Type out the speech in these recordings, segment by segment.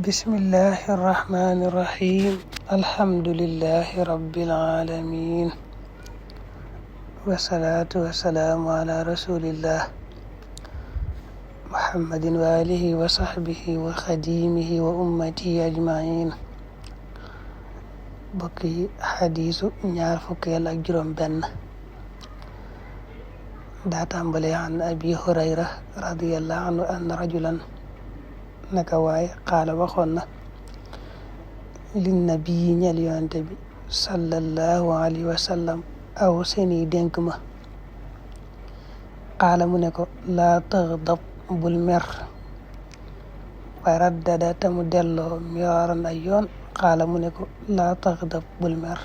bismillahi irrahmani irrahim alhamdulillahi rabbil alamin wasalaatu wasalaamu ala rasulillah muhammadin wa alihi wa sahbihi wa xadimihi wa ummatihi ajmain bokki xadiisu ñaar fukkeel ak juróom benn daa tàmbale an abi hurayra radiyallahu anhu anna rajulan naka waaye xaala waxoon na lin nabi ñel yonante bi sallallahu alayhi wa sallam aw seeni dénk ma xaala mu ne ko laa taxdab bul mer waaye raddada te mu delloo miraaran ay yoon xaala mu ne ko laa taxdab bul mer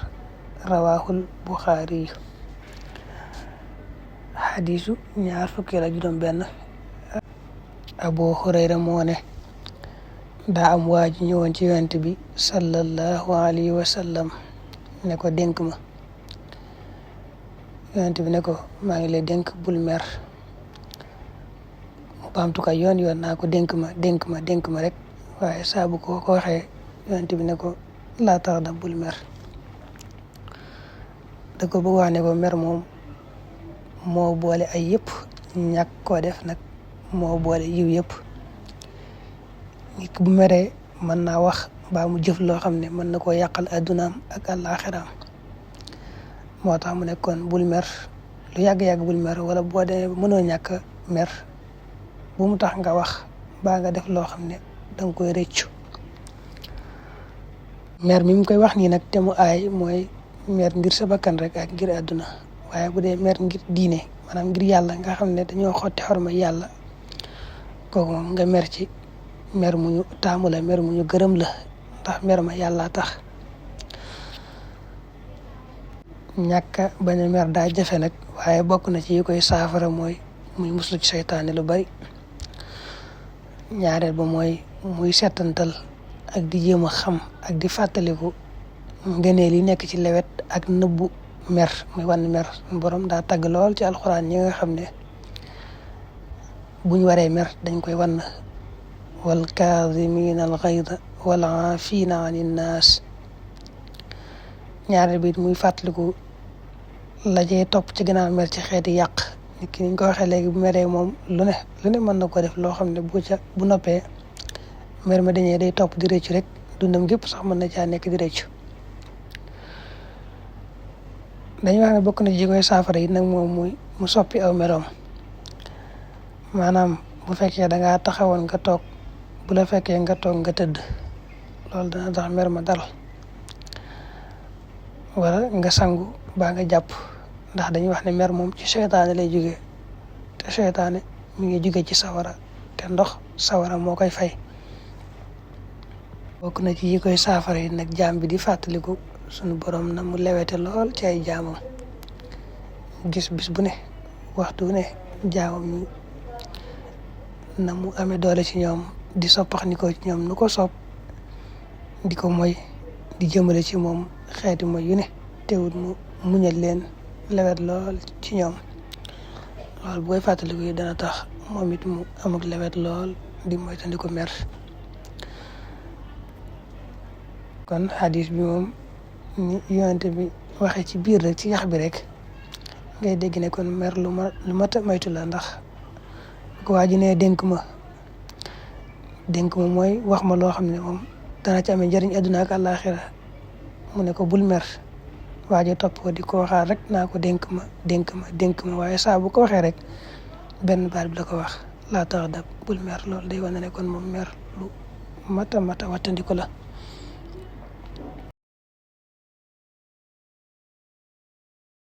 rawaahul buxaari yu xadiisu ñaar fukkeel ak juróom benn abu hurayra moo ne daa am waa ji ñëwoon ci yonent bi sallallahu alayhi wa sallam ne ko dénk ma yonent bi ne ko maa ngi lay dénk bul mer mu baamtu ko yoon naa ko dénk ma rek waaye saa bu ko waxee yonent bi ne ko laa tax da bul mer da ko bëgg wax ne ko mer moom moo boole ay yëpp ñàkk koo def nag moo boole yiw yëpp nit bu meree mën naa wax mbaa mu jëf loo xam ne mën na koo yàqal addunaam ak àllaaxiraam moo tax mu nekkoon bul mer lu yàgg-yàgg bul mer wala boo demee mënoo ñàkk mer bu mu tax nga wax mbaa nga def loo xam ne danga koy rëccu mer mi mu koy wax nii nag te mu aay mooy mer ngir sa bakkan rek ak ngir àdduna waaye bu dee mer ngir diine maanaam ngir yàlla nga xam ne dañoo xotti xorma yàlla kooku moom nga mer ci mer mu ñu taamu la mer mu ñu gërëm la ndax mer ma yàlla tax ñàkk bañ a mer daa jafe nag waaye bokk na ci yi koy saafara mooy muy muslu ci seytaane lu bari ñaareel ba mooy muy settantal ak di jéem a xam ak di fàttaliku ngëneel yi nekk ci lewet ak nëbbu mer muy wan mer borom daa tagg lool ci alxuraan ñi nga xam ne buñ waree mer dañ koy wan wal kaazimiina al gayda wal aafiina ani nnaas ñaareel bi muy fàttaliku la jee topp ci gannaaw mer ci xeeti yàq nit ki niñ ko waxee léegi bu meree moom lu ne mën na ko def loo xam ne bu noppee mer ma dañee day topp di rëccu rek dundam gépp sax mën na caa nekk di rëccu dañuy wax ne bokk na ci koy saafara yi nag moom muy mu soppi aw meloom maanaam bu fekkee dangaa taxawoon nga toog bu la fekkee nga toog nga tëdd loolu dana tax mer ma dal wala nga sangu baa nga jàpp ndax dañuy wax ne mer moom ci seytaane lay jóge te seytaane mi ngi jóge ci sawara te ndox sawara moo koy fay bokk na ci yi koy saafara yi nag jaam bi di fàttaliku sunu borom na mu lewete lool ci ay jaamam gis bis bu ne waxtu ne jaamam ñi na mu amee doole ci ñoom di soppax ni ko ci ñoom nu ko sopp di ko moy di jëmale ci moom xeeti moy yu ne teewul mu muñal leen lewet lool ci ñoom loolu bu koy fàttaliku yi dana tax moom it mu amuk lewet lool di moytandiku mer kon xadis bi moom ni yonente bi waxee ci biir rek ci yax bi rek ngay dégg ne kon mer lu mat a moytu la ndax ko waa ji ne dénk ma mooy wax ma loo xam ne moom dana ci amee njëriñ àdduna ak àllaaxira mu ne ko bul mer waa ji topp ko di ko waxaat rek naa ko dénk ma waaye saa bu ko waxee rek benn baat bi la ko wax laa tax dab bul mer loolu day wane ne kon moom mer lu mat a wattandiku la